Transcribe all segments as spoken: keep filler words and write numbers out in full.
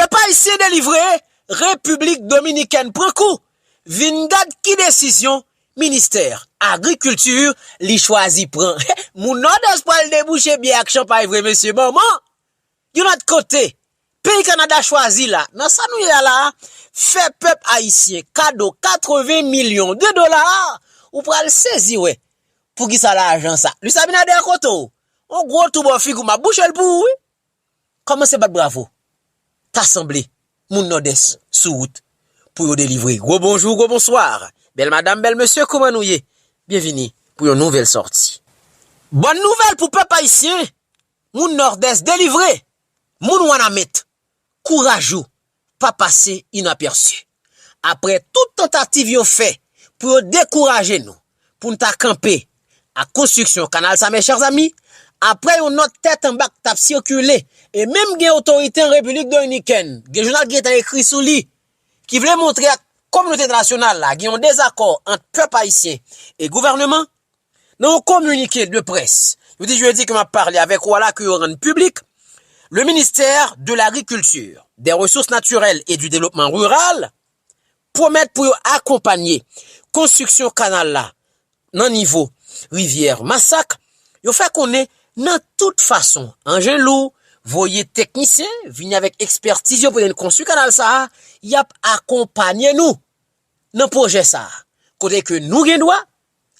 Pèp ayisyen delivre, Repiblik Dominikèn pran kou. Vin gad ki desizyon Ministè Agrikilti li chwazi pran. Moun Nòdès pral debouche byè ak chanpay vre, mesye, manman. Yon lòt kote, peyi Kanada chwazi la, nan sa nou ye a la, fè pèp ayisyen kado katreven milyon de dola. Ou pral sezi wè poukisa lajan sa. Luis Abinader, kote w? Yon gwo twou bò figi w, m ap bouche l pou ou, wi. Kòmanse bat bravo. Ta sanble moun Nòdès sou wout pou yo delivre. Gwo bonjou, gwo bonswa. Bèl madanm, bèl mesye, kòman nou ye? Byenvini pou yon nouvèl sòti. Bòn nouvèl pou pèp ayisyen, moun Nòdès delivre. Moun Wanament, kouraj ou pa pase inapèsi. Apre tout tantativ yo fè pou yo dekouraje nou, pou n ta kanpe ak konstriksyon kanal sa, mes chers amis, apre yon nòt tèt anba k t ap sikile, e menm gen otorite an Repiblik Dominikèn, gen jounal ki gentan ekri sou li, ki vle montre ak kominote entènasyonal la, gen yon dezakò ant pèp ayisyen e gouvènman, nan yon kominike de près, yo di jedi ke m ap pale avèk ou a la, ke yo rann piblik, le ministère de l'Agriculture, des Ressources Naturelles et du Développement Rural pwomèt pou yo akonpanye konstriksyon kanal la nan nivo rivyè Masak. Yo fè konnen nan tout fason, anjen lou, voye teknisyen, vini avèk ekspètiz yo pou yo konstwi kanal sa a, y ap akonpanye nou nan pwojè sa a. Kote ke nou gen dwa,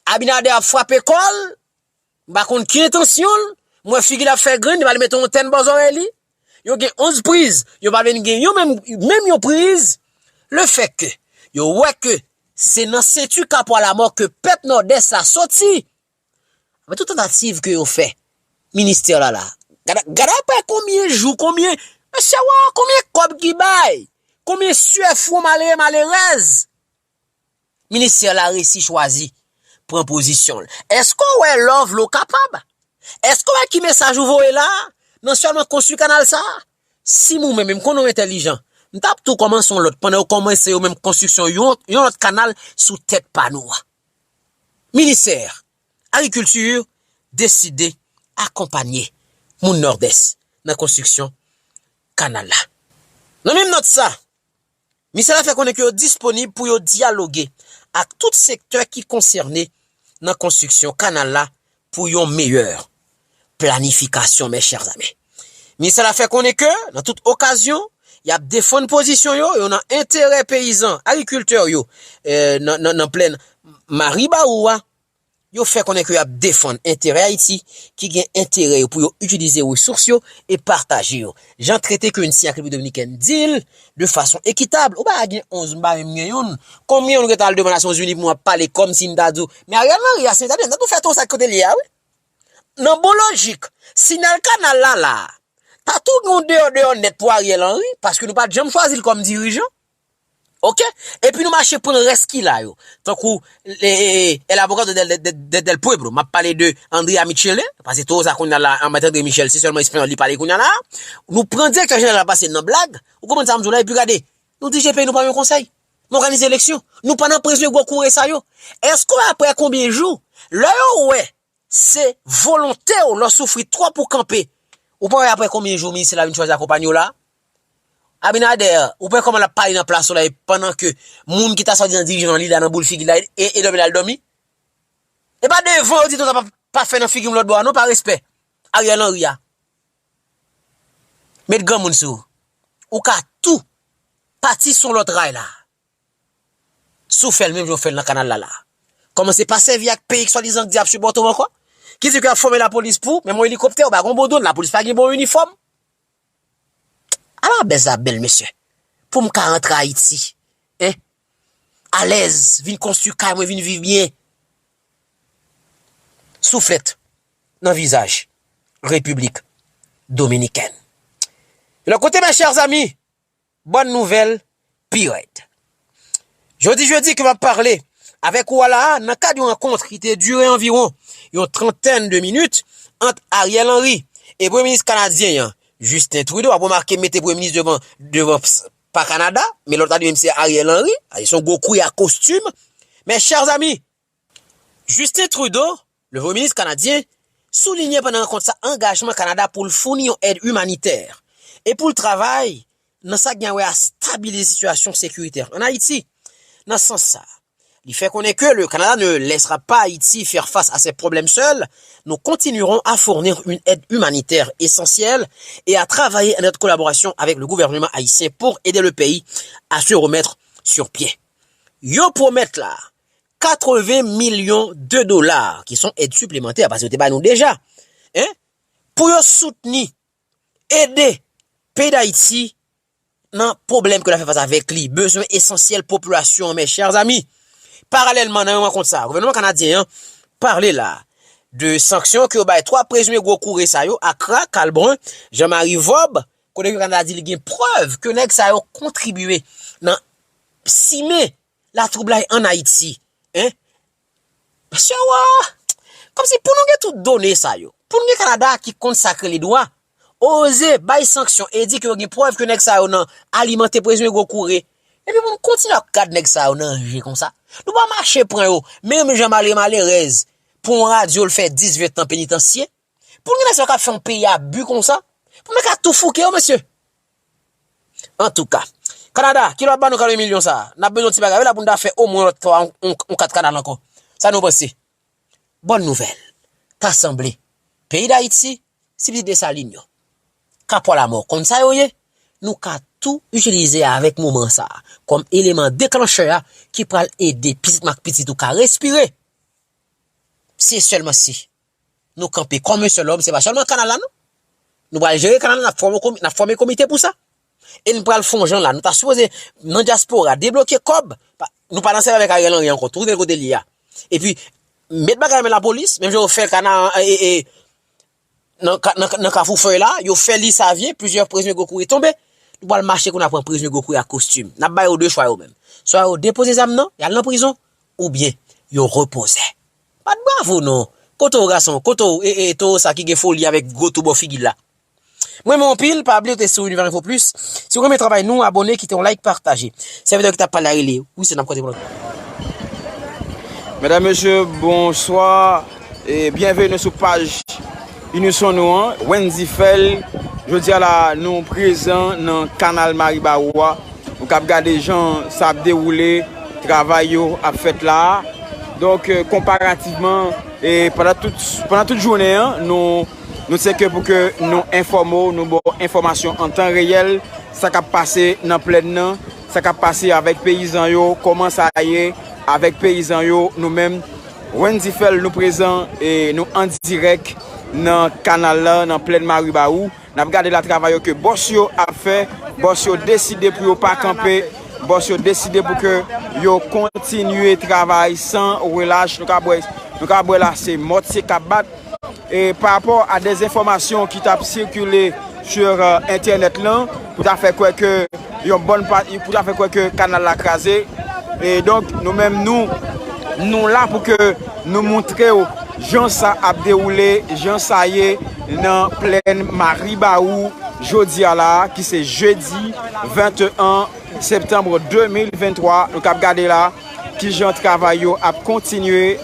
Abinader ap frape kò l, m pa konn ki entansyon l, m wè figi l ap fè grenn, li pral mete yon tèn bò zòrèy li. Yo gen onz priz, yo pa vin gen yon menm, menm yon priz. Le fè ke yo wè ke se nan senti kapwa lamò ke pèp Nòdès la soti. Apre tout tantativ ke yo fè, ministè la la, gad, gad apre konbyen jou, konbyen, mesye, wa, konbyen kòb ki bay, konbyen syè fwon malere, malerèz, ministè la resi chwazi pran pozisyon l. Èske w wè lè w vle w kapab? Èske w wè ki mesaj ou voye la a? Nan sèlman konstwi kanal sa a? Si m ou menm, m konnen w entèlijan, m t ap tou kòmanse yon lòt pandan yo kòmanse yo menm konstriksyon yon, yon lòt kanal sou tèt pa nou a. Ministè Agrikilti deside akonpanye moun Nòdès nan konstriksyon kanal la. Nan menm nòt sa, ministè la fè konnen ke yo disponib pou yo dyaloge ak tout sektè ki konsène nan konstriksyon kanal la pou yon meyè planifikasyon, mes chers amis. Ministè la fè konnen ke, nan tout okazyon, y ap defann pozisyon yo, yo nan enterè peyizan, agrikiltè yo, eh, nan, nan, nan plèn Maribawou a, yo fè konnen ke y ap defann enterè Ayiti, ki gen enterè yo pou yo itilize resous yo e pataje yo. Jan trete ke N C ak Repiblik Dominikèn di l de fason ekitab. Ou pa gen onz, m pa menm gen youn. Konbyen youn gentan al demann Nasyonzini pou mwen ap pale kòmsi m ta di w, men Ariel Henry a, se ta di, m ta tou fè tou sa kote l ye a, wi. Nan bon lojik, si n al kanal la la, ta tou gen yon deyò deyò nèt pou Ariel Henry, paske nou pa t janm chwazi l kòm dirijan. Oke? Epi nou mache pran rès ki la yo. Tankou, e, e, e, el abogado del, del, del, del pueblo. M ap pale de Andrea Michele, paske tou sa kounye a la, André Michel, se sèlman espanyòl li pale kounye a la. Nou pran direktè jeneral la pase nan blag, ou konprann sa m di w la, epi gade, nou dirije peyi nou pa yon konsèy. Nou òganize eleksyon. Nou pa nan prezyon gwo koure sa yo. Èske apre konbyen jou, lè yo wè se volonte w, lè w soufri twòp ou kanpe, ou pa wè apre konbyen jou minis la vin chwazi akonpanye w la? Abinader, ou pa wè kòman l ap pale nan plas ou la, e pandan ke moun ki ta swadizan dirijan li la nan boul figi l la, e, e dòmi l al dòmi? E pa devan yo di tout sa pa, pa fè nan figi m lòt bò a non, pa respè. Ariel Henry a. Met granmoun sou ou. Ou ka tou pati sou lòt ray la. Si w fè l menm jan w fè l nan kanal la la. Kòmanse pa sèvi ak peyi k swadizan k di ap sipòte w ankò. Ki di ke y ap fòme lapolis pou w, menm yon elikoptè, ou pa gen bon dwòn, lapolis pa gen bon inifòm. Ala bèz la bèl, mesye. Pou m ka rantre Ayiti, en, alèz, vin konstwi kay mwen, vin viv byen. Souflèt nan vizaj Repiblik Dominikèn. Lòt kote, mes chers amis, bòn nouvèl pi rèd. Jodi jedi ke m ap pale avèk ou a la a, nan kad yon rankont ki te dire anviwon yon trantèn de minit ant Ariel Henry e premye minis kanadyen an, Justin Trudeau. W ap remake, mete premye minis devan, devan pa Kanada, men lòt la li menm se Ariel Henry, se yon gwo kwi a kostim. Mes chers amis, Justin Trudeau, le premye minis kanadyen, soulinye pandan rankont sa angajman Kanada pou l founi yon èd imanitè e pou l travay nan sa k gen a wè a stabilize sitiyasyon sekiritè ann Ayiti. Nan sans sa, li fè konnen ke le Canada ne laissera pas Haïti faire face à ses problèmes seul. Nous continuerons à fournir une aide humanitaire essentielle et à travailler en étroite collaboration avec le gouvernement haïtien pour aider le pays à se remettre sur pied. Yo pwomèt la katreven milyon de dola, ki son èd siplemantè, paske yo te ba nou deja, en, pou yo soutni, ede peyi Dayiti nan pwoblèm ke l ap fè fas avèk li, bezwen esansyèl popilasyon an, mes chers amis. Paralèlman, nan yon rankont sa, gouvènman kanadyen an pale la de sanksyon ke yo bay twa prezime gwo kouri sa yo, Accra, Kalbrun, Jean-Marie Vorbe, kote ke Kanada di li gen prèv ke nèg sa yo kontribye nan simen latwoublay ann Ayiti. En? Mesye, wa! Kòmsi pou nou gen tout done sa yo, pou nou gen Kanada ki konn sa k rele dwa, oze bay sanksyon e di ke yo gen prèv ke nèg sa yo nan alimante prezime gwo kouri. Epi pou nou kontinye ap gad nèg sa yo nan je konsa. Nou pa mache pran yo, menm jan malere malerèz pran yon radyo l fè dis, ven tan penitansye. Pou nou gen nèg sa yo k ap fè yon peyi abi konsa, pou nou ka tou fouke yo, mesye. Antouka, Kanada, kilè w ap ban nou katreven milyon sa a? N ap bezwen yon ti bagay wi la pou n ta fè omwen lòt fwa yon, yon, yon kat kanal ankò. Sa nou panse? Bòn nouvèl, ta sanble peyi Dayiti, si pitit Desalin yo, Kapwa Lamò konn sa yo ye, nou ka tou itilize avèk moman sa a kòm eleman deklanchè a ki pral ede pitit m ak pitit ou ka respire. Se sèlman si nou kanpe kòm yon sèl òm, se pa sèlman kanal la non. Nou pral jere kanal la, n ap fòme komi-, n ap fòme komite pou sa. E n pral fè yon jan la, nou ta sipoze nan dyaspora, debloke kòb. Pa, nou pa nan sèvi avèk Ariel Henry ankò, tou rete kote li a. Epi, met bagay men lapolis, menm jan yo fè kanal, e, e, nan, ka- nan, nan Kafou Fèy la, yo fè Lisavye, plizyè prezime gwo kouri tonbe. Nou pral mache kounye a pran prezime gwo kouri ak kostim. N ap ba yo de chwa yo menm. Swa yo depoze zam nan, y al nan prizon, oubyen yo repoze. Bat bravo non. Kote w gason, kote w, e, e, towo sa ki gen foli avèk gwo tou bò figi l la? Mwen renmen w anpil, pa bliye w te sou Univers Info Plus. Si w renmen travay nou, abòne, kite yon like, pataje. Sèvitè ki t ap pale a rele Wilson, n ap konte pou lòt. Medam, mesye, bonswa e byenveni sou paj Inisyon nou an, Wendy Fèl. Jodi a la, nou prezan nan kanal Maribawou a. Nou k ap gade jan sa ap dewoule, travay yo ap fèt la a. Donk, e, konparativman, e, pandan tout, pandan tout jounen an, nou, nou tcheke pou ke nou enfòme w, nou ba w enfòmasyon an tan reyèl, sa k ap pase nan plèn nan, sa k ap pase avèk peyizan yo, kòman sa ye avèk peyizan yo, nou menm, Wendy Fèl, nou prezan e nou an dirèk nan kanal la, nan plèn Maribawou. N ap gade la travay yo ke bòs yo ap fè, bòs yo deside pou yo pa kanpe, bòs yo deside pou ke yo kontinye travay san relach. Nou ka bwè, nou ka bwè la, se mòtye k ap bat. E pa rapò a dèzenfòmasyon ki t ap sikile sur, euh, entènèt lan, pou ta fè kwè ke yon bòn pa, pou ta fè kwè ke kanal la kraze. E donk, nou menm, nou, nou la pou ke nou montre w jan sa ap dewoule, jan sa ye nan plèn Maribawou jodi a la, ki se jedi venteyen septanm de mil venntwa. Nou k ap gade la, kijan travay yo ap kontinye,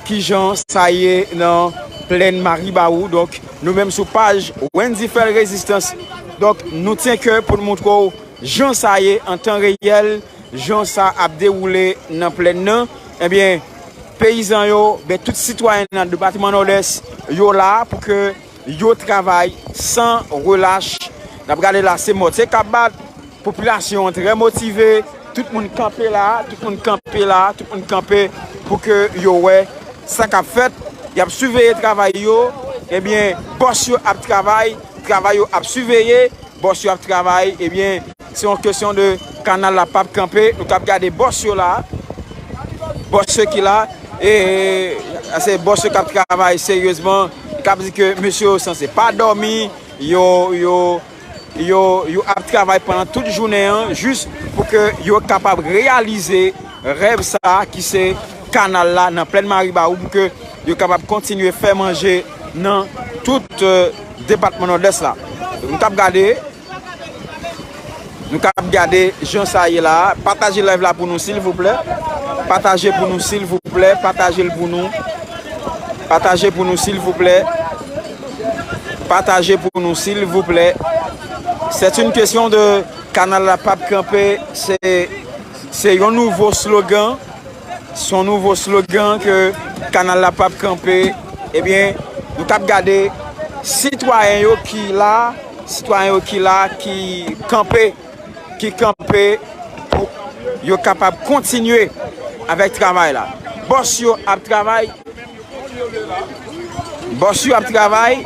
kijan sa ye nan plèn Maribawou. Donk, nou menm sou paj Wendy Fèl Rezistans. Donk, nou tyen kè pou n montre w jan sa ye an tan reyèl, jan sa ap dewoule nan plèn nan. Ebyen, peyizan yo, ben, tout sitwayen nan depatman Nòdès, yo la pou ke yo travay san relach. N ap gade la, se mòtye k ap bat, popilasyon an trè motive, tout moun kanpe la, tout moun kanpe la, tout moun kanpe pou ke yo wè sa k ap fèt. Y ap siveye travay yo, ebyen, bòs yo ap travay, travay yo ap siveye, bòs yo ap travay, ebyen, se yon kesyon de kanal la p ap kanpe. Nou k ap gade bòs yo la, bòs yo ki la, e se bòs yo k ap travay seryezman, k ap di ke mesye yo sanse pa dòmi, yo, yo, yo, yo ap travay pandan tout jounen an, jis pou ke yo kapab reyalize rèv sa a ki se kanal la nan plèn Maribawou, pou ke yo kapab kontinye fè manje nan tout, euh, depatman Nòdès la. Nou t ap gade, nou t ap gade jan sa ye la. Pataje live la pou nou, silvouplè. Pataje pou nou, silvouplè. Pataje l pou nou. Pataje pou nou, silvouplè. Pataje pou nou, silvouplè. C'est une question de Kanal la p ap kanpe, se, se yon nouvo slogan. Se yon nouvo slogan ke kanal la p ap kanpe. Ebyen, nou k ap gade sitwayen yo ki la, sitwayen yo ki la, ki kanpe, ki kanpe pou yo kapab kontinye avèk travay la. Bòs yo ap travay, Bòs yo ap travay.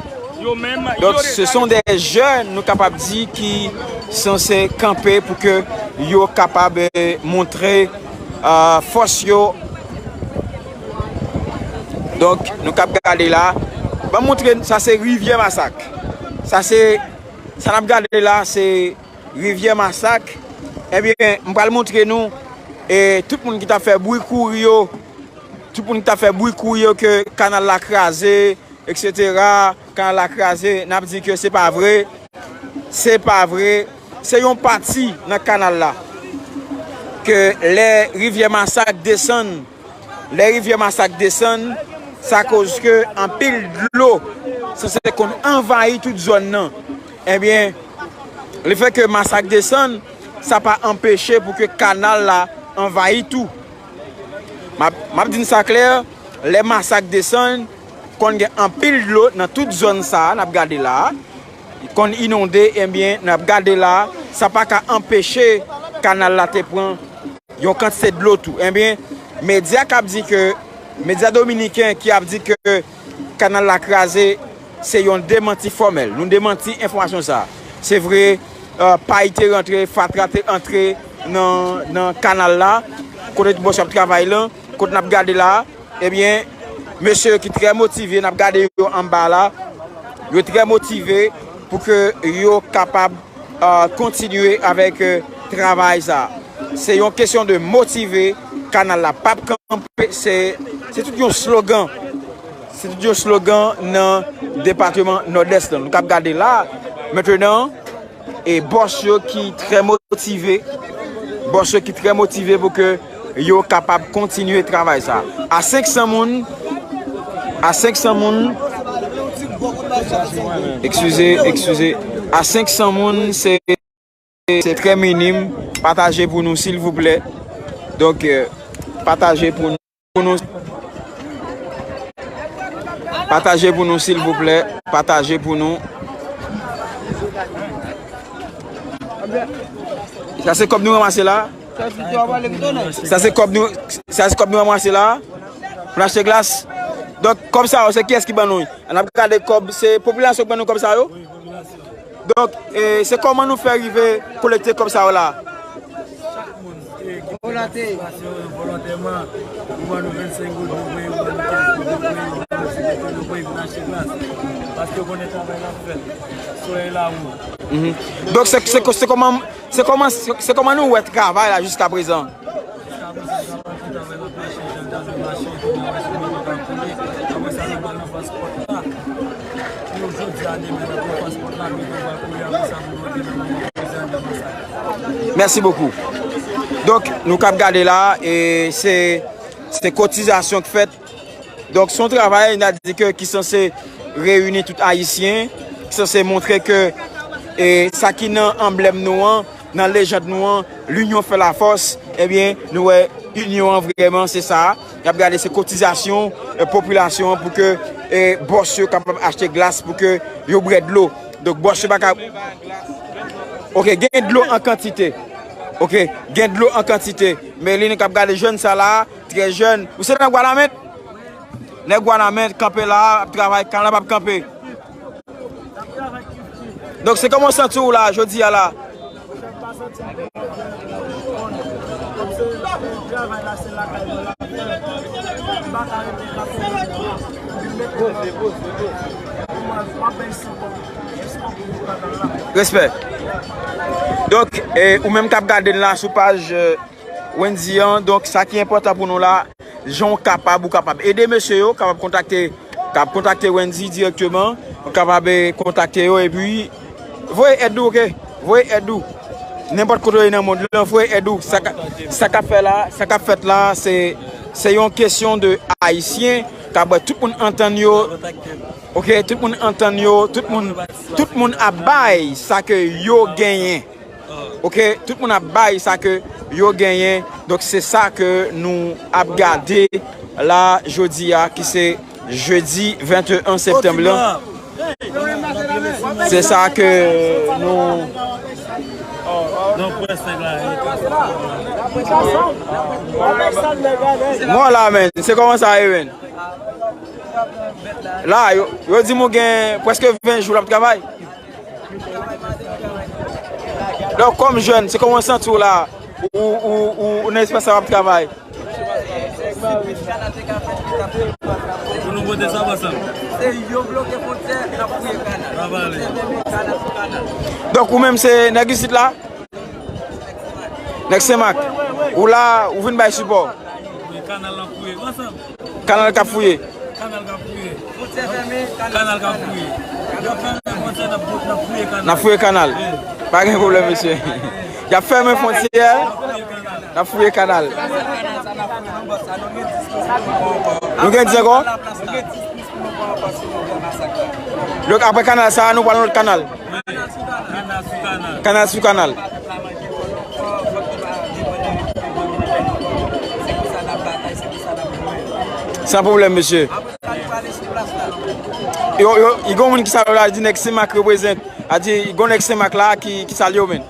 Donk, ce sont des jeunes, nou kapab di, ki sanse kanpe pou ke yo kapab, eh, montre, ah, fòs yo. Donk, nou k ap gade la. Ban m montre, sa se Rivyè Masak. Sa se, sa n ap gade la, se Rivyè Masak. Ebyen, m pral montre nou, eh, tout moun ki t ap fè bri kouri yo, tout moun ki t ap fè bri kouri yo ke kanal la kraze, et cetera. Kanal la kraze, n ap di ke se pa vre. Se pa vre. Se yon pati nan kanal la. Ke lè Rivyè Masak desann, lè Rivyè Masak desann, sa koz ke anpil dlo sanse konn anvayi tout zòn nan. Ebyen, lefètke Masak desann, sa pa anpeche pou ke kanal la anvayi tou. M ap, m ap di n sa klè, lè Masak desann, konn gen anpil dlo nan tout zòn sa a, n ap gade la a. Konn inonde, ebyen, n ap gade la a, sa pa ka anpeche kanal la te pran yon kantite dlo tou. Ebyen, medya k ap di ke, medya dominiken ki ap di ke kanal la kraze, se yon demanti fòmèl. Nou demanti enfòmasyon sa a. Se vre, eh, pay te rantre, fatra te antre nan, nan kanal la, kote bòs yo ap travay lan, kote n ap gade la, ebyen, mesye yo ki trè motive, n ap gade yo anba la, yo trè motive pou ke yo kapab, eh, kontinye avèk, eh, travay sa. Se yon kesyon de motive, kanal la p ap kanpe, se, se tout yon slogan. Se tout yon slogan nan depatman Nòdès lan. Nou k ap gade la, mentenan, e bòs yo ki trè motive, bòs yo ki trè motive pou ke yo kapab kontinye travay sa. A senk san moun, a senk san moun, eskize, eskize, a senk san moun, se, se trè minim. Pataje pou nou, silvouplè. Donk, eh, pataje pou nou. Pou nou. Pataje pou nou, silvouplè. Pataje pou nou. Sa se kòb nou ranmase la? Sa se kòb nou, sa se kòb nou ranmase la? Pou n achte glas? Donk, kòb sa yo, se kiyès ki ban nou? Ann ap gade kòb, se popilasyon ki ban nou kòb sa yo? Donk, e, se kòman nou fè rive kolekte kòb sa yo la? Chak moun, e, ki fè patisipasyon volontèman, ou ban nou vennsenk goud, nou voye, ou ban nou kenz goud, nou voye, ou ban nou dis goud, nou voye vin achte glas. Paske yo konnen travay n ap fè. Solèy la wo. Mhm. Donk, se, se, se kòman, se kòman, se, se kòman nou wè travay la jiska prezan? Jiska prezan, travay la mache, jan l ta dwe mache, epi nou wè si nou pa koule. Apre sa, nou pral nan faz pòt la. Pou jodi a, demen, n ap nan faz pòt la, nou pral koule, apre sa, pou nou antre nan moman prezan, nan masak. Mèsi bokou. Donk, nou k ap gade la, e se, se kotizasyon k fèt. Donk, se yon travay, n a di ke ki sanse reyini tout Ayisyen, ki sanse montre ke, e, sa ki nan anblèm nou an, nan lejand nou an, l'union fait la force, ebyen, nou wè inyon an vrèman, se sa. Y ap gade se kotizasyon, e, popilasyon an pou ke, e, bòs yo kapab achte glas pou ke yo bwè dlo. Donk, bòs yo pa ka. Ok, gen dlo an kantite. Ok, gen dlo an kantite. Melin k ap gade jèn sa la, trè jèn. Ou se nan Gwanament? Nèg Wanament kanpe la, ap travay, kanal la p ap kanpe. Donk, se kòman w santi w la, jodi a la? Respè. Donk, e, ou menm k ap gade n la sou paj, e, Wendy an, donk, sa ki enpòtan pou nou la, jan w kapab, ou kapab ede mesye yo, kapab kontakte, kab kontakte Wendy dirèkteman, ou kapab, eh, kontakte yo, epi voye èd ou, ok? Voye èd ou. Nenpòt kote w ye nan mond lan, voye èd ou. Sa ka, sa k ap fè la, sa k ap fèt la, se, se yon kesyon de Ayisyen, kab wè tout moun antann yo, ok? Tout moun antann yo, tout moun, tout moun ap bay sa ke yo genyen. Ok, tout moun ap bay sa ke yo genyen. Donk, se sa ke nou ap gade la jodi a, ki se jedi venteyen septanm lan. Se sa ke nou... Mwen la, men. Se kòman sa ye, men? La, yo, yo di m ou gen prèske ven jou l ap travay. Donk, kòm jèn, se kòman w santi w la? Ou, ou, ou, ou nan espas sa w ap travay? Pou nou pote sa ansanm. Donk, ou menm se nèg isit la? Nèg Senmak. Ou la, ou vin bay sipò. Kanal k ap fouye. Kanal k ap fouye. Kanal k ap fouye. Kanal k ap fouye. Yo fèmen fwontyè, n ap, n ap fouye kanal. N ap fouye kanal. Pa gen pwoblèm, mesye. Y ap fèmen fwontyè, n ap fouye kanal. Nou gen dis ankò? Donk, apre kanal sa a, nou pral nan lòt kanal. Kanal sou kanal. Kanal sou kanal. San pwoblèm, mesye. Yo, yo, i gon moun ki salye w la, di nèg Senmak reprezent. A di, i gon nèg Senmak la ki, ki salye w, men.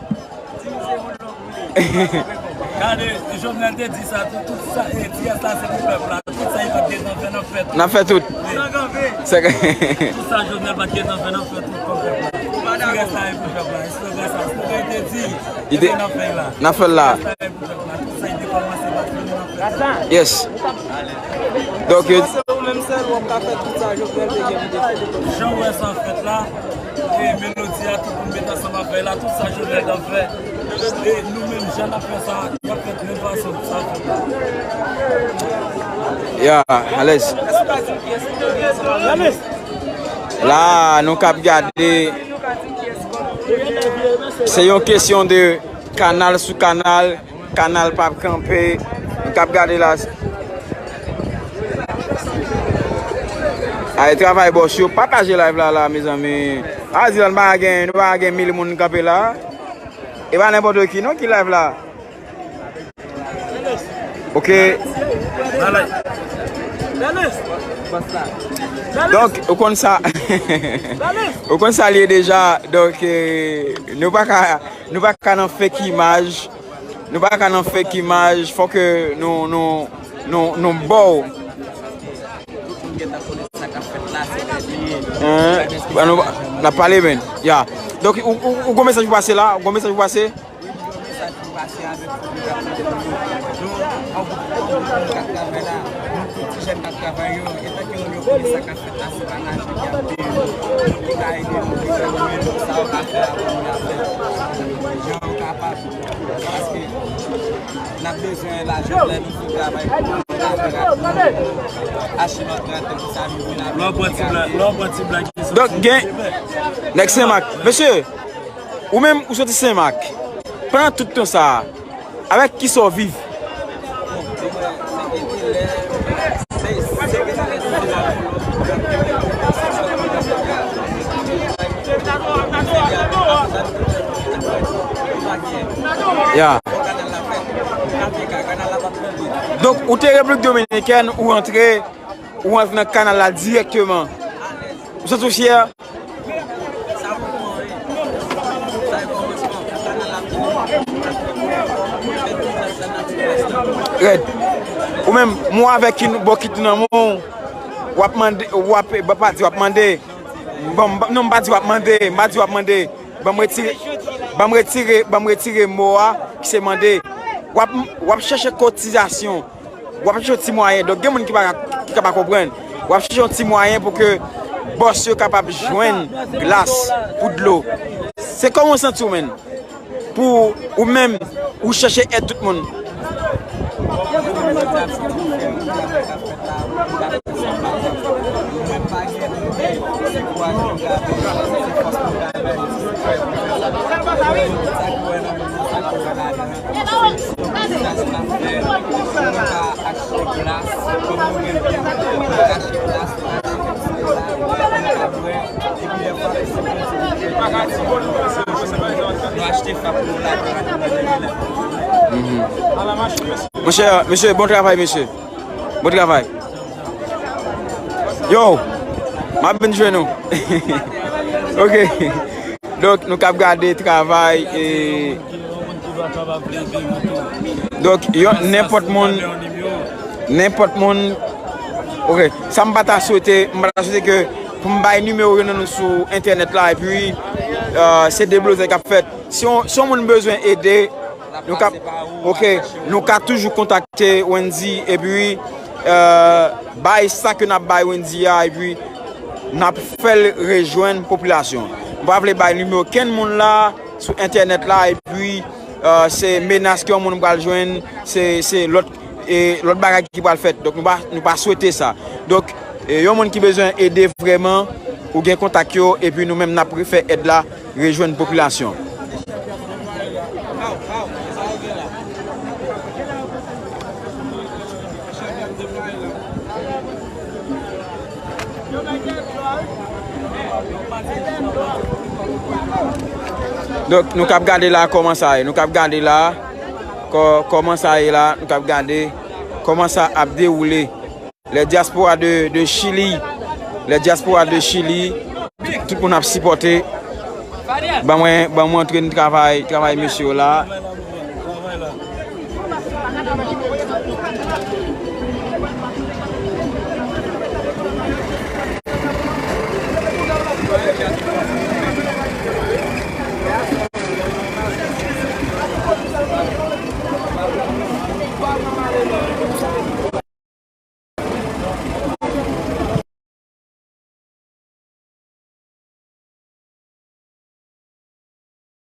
Gade, Jovenel te di sa tou, tout sa, eh, T S la se pou pèp la. Tout sa li pa t gen tan fè, n ap fè tout. N ap fè tout. Wi. Se... Tout sa Jovenel pa t gen tan fè, n ap fè tout kòm pèp la. Ti rès la e pou pèp la. E slogan sa, slogan li te di, e n ap fè l la. N ap fè l la. Ti rès la e pou pèp la. Tout sa li te kòmanse, n ap fè l, n ap fè l. Yes. Donk, se ou menm sèl w ap ka fè tout sa Jovenel te gen pou te fè. Jan w wè sa fèt la, e melodi a, tout moun met ansanm ap fè la, tout sa Jovenel t ap fè. E nou menm, jan n ap fè sa, y ap fèt menm fason sa fèt la. Ya, alèz. La, nou k ap gade, se yon kesyon de kanal sou kanal, kanal p ap kanpe, nou k ap gade la. Ay, travay bòs yo, pataje live la, la, mezanmi. A, di la, nou pa gen, nou pa gen mil moun kanpe la. E pa nenpòt ki, non, ki live la. Ok. Donk, ou konn sa. Ou konn sa l ye deja. Donk, eh, nou pa ka, nou pa ka nan fake imaj. Nou pa ka nan fake imaj. Fòk nou, nou, nou, nou ba w. Tout moun gentan konnen sa k ap fèt la, se lè li ye. Hein? Ban nou, n ap pale, men. Ya. Donk, ou, ou, ou gon mesaj pou pase la? Ou gon mesaj pou pase? Wi, m gen yon mesaj pou pase avèk tout moun k ap koute nou yo. Nou, an gwoup, an gwoup moun k ap travay la, nou tout ti jèn k ap travay yo, etan ke moun yo konnen sa k ap fèt la, se pa lajan ki ap peye nou. Moun ki ka ede nou, ki ka ede nou, sa yo ka fè a pou nou, y ap fè. Jan yo kapab. Paske n ap bezwen lajan lè nou fin travay pou nou, nou ka fè rapid. Achte lòt gratèl pou sa nou vin avèk. Lè w pran ti blag, lè w pran ti blag ki soti. Donk, gen nèg Senmak. Mesye, ou menm, ou soti Senmak. Pandan tout tan sa a, avèk kisa w viv? Ya. Donk, ou te Repiblik Dominikèn, ou rantre, ou rantre nan kanal la dirèkteman. Ou santi w fyè? Rèd. Ou menm, mwen avèk ki bò ki tou nan men w, w ap mande, w ap, pa di w ap mande. Bon, m pa, non, m pa di w ap mande, m pa di w ap mande. Ban m retire, ban m retire, ban m retire mo a ki se mande. W ap, w ap chèche kotizasyon. W ap chèche yon ti mwayen. Donk, gen moun ki pa, ki ka pa konprann. W ap chèche yon ti mwayen pou ke bòs yo kapab jwenn glas pou dlo. Se kòman w santi w, menn? Pou ou menm, ou chèche èd tout moun. Nou achte fap pou nou la. Monchè, mesye, bon travay, mesye. Bon travay. Yo, m ap vin jwenn nou. Ok. Donk, nou k ap gade travay e donk, yo, nenpòt moun, nenpòt moun, ok, sa m pa ta swete, m pa ta swete ke pou m bay nimewo yo nan nou sou entènèt la, epi, euh, se deblozay k ap fèt. Si yon, si yon moun bezwen ede, nou ka, ok, nou ka toujou kontakte Wendy, epi, euh, bay sa ke n ap bay Wendy a, epi n ap fè l rejwenn popilasyon. M pa vle bay nimewo kenn moun la sou entènèt la, epi, euh, se menas ke yon moun pral jwenn, se, se lòt, e lòt bagay ki pral fèt. Donk, nou pa, nou pa swete sa. Donk, e yon moun ki bezwen ede vrèman, ou gen kontak yo, epi nou menm n ap fè èd la rejwenn popilasyon. Donk, nou k ap gade la kòman sa ye. Nou k ap gade la kò-, kòman sa ye la. Nou k ap gade kòman sa ap dewoule. Les diaspora de, de Chili. Les diaspora de Chili. Tout moun ap sipòte. Ban mwen, ban mwen montre n travay, travay mesye yo la.